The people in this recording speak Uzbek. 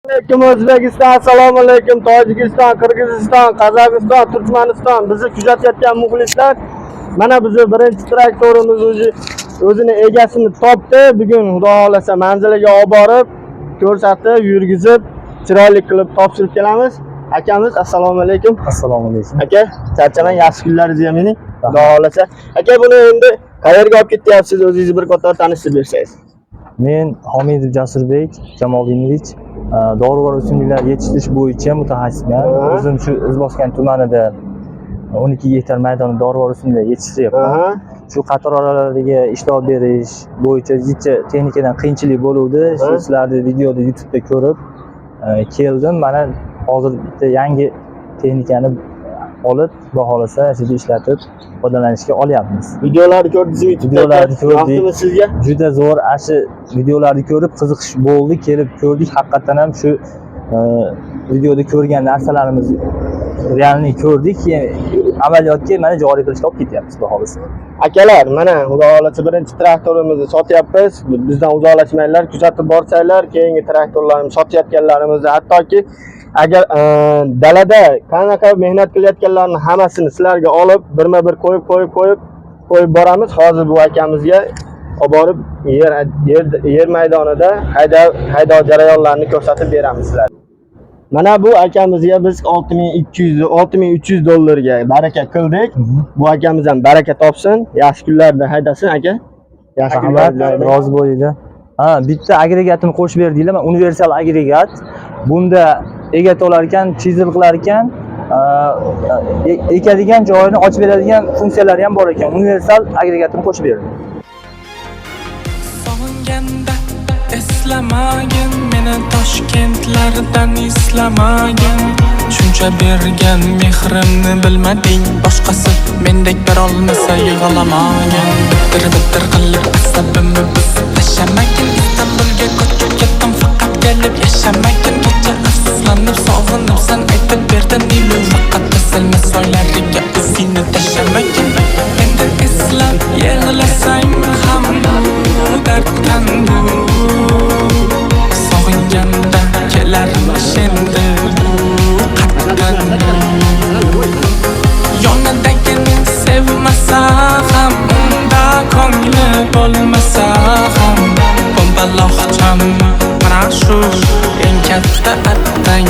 Alaykum O'zbekiston, assalomu alaykum Tojikiston, Qirg'iziston, Qozog'iston, Turkmaniston, bizni kuzatayotgan muxlislar. Mana bizni birinchi traktorimiz o'zi o'zini egasini topdi. Bugun Xudo xohlasa manziliga olib borib, ko'rsatib, yurgizib, chiroyli qilib topshirib kelamiz. Akamiz, assalomu alaykum. Assalomu alaykum. Aka, charchamang, yaxshi kunlaringizga mining. Xudo xohlasa. Aka, buni endi qayerga olib ketyapsiz? O'zingizni bir qator tanishtirib bersangiz. Men Homidov Jasurbek Jamolidinovich, dorivor o'simliklar yetishtirish bo'yicha mutaxassisman. O'zim shu Izboskan tumanida 12 gektar maydonda dorivor o'simliklar yetishtiryapman. Shu qator oralariga ishlov berish bo'yicha jicha texnikadan qiyinchilik bo'luvdi. Shu sizlarni videoda YouTube'da ko'rib keldim. Mana hozir bitta yangi texnikani olib, Xudo xohlasa, shu yerda ishlatib foydalanishga olyapmiz. Videolarni ko'rdingizmi YouTube'da? Videolarni ko'rdik. Yoqdimi sizga? Juda zo'r, ana shu videolarni ko'rib qiziqish bo'ldi, kelib ko'rdik, haqiqatdan ham shu videoda ko'rgan narsalarimiz реальный ko'rdik, keyin amaliyotga mana joriy qilishga olib ketyapmiz, xudo xohlasa. Akalar, mana Xudo xohlasa birinchi traktorimizni sotyapmiz. Bizdan uzoqlashmanglar, kuzatib borsanglar, keyingi traktorlarimizni sotayotganlarimizni, hattoki agar dalada qanaqa mehnat qilayotganlarni hammasini sizlarga olib, birma-bir qo'yib, qo'yib, qo'yib, qo'yib boramiz. Hozir bu akamizga olib borib yer maydonida haydov jarayonlarini ko'rsatib beramiz sizlarga. Mana bu akamizga biz 6200 6300 dollarga baraka qildik. Bu akamiz ham baraka topsin, yaxshi kunlarda haydasin, aka. Yaxshi Rahmat, kunlarda. Rozi bo'linglar. Ha, bitta agregatini qo'shib berdinglar, mana universal agregat. Bunda egat olar ekan, chizel qilar ekan, ekadigan joyini ochib beradigan funksiyalari ham bor ekan. Universal agregatini qo'shib berdi. Sog'inganda eslamagin meni, Toshkentlardan eslamagin. Shuncha bergan mehrimni bilmading, boshqasi mendek berolmasa, yig'lamagin. Bitir bitir qilib asabimni buzib tashlamagin. Istanbulga ko'chib ketdim, faqat kelib yashamagin. Kecha afsuslanib, sog'inib san aytib berdin ilu, faqat kasalma soylariga o'zingni tashlamagin. Endi eslab yig'lasang ham bu darddan bu sog'inganda kelarmish endi bu qatdan bu yonidagini sevmasa ham, unda ko'ngli bo'lmasa ham, pompaloqcham, mana shu eng katta attang.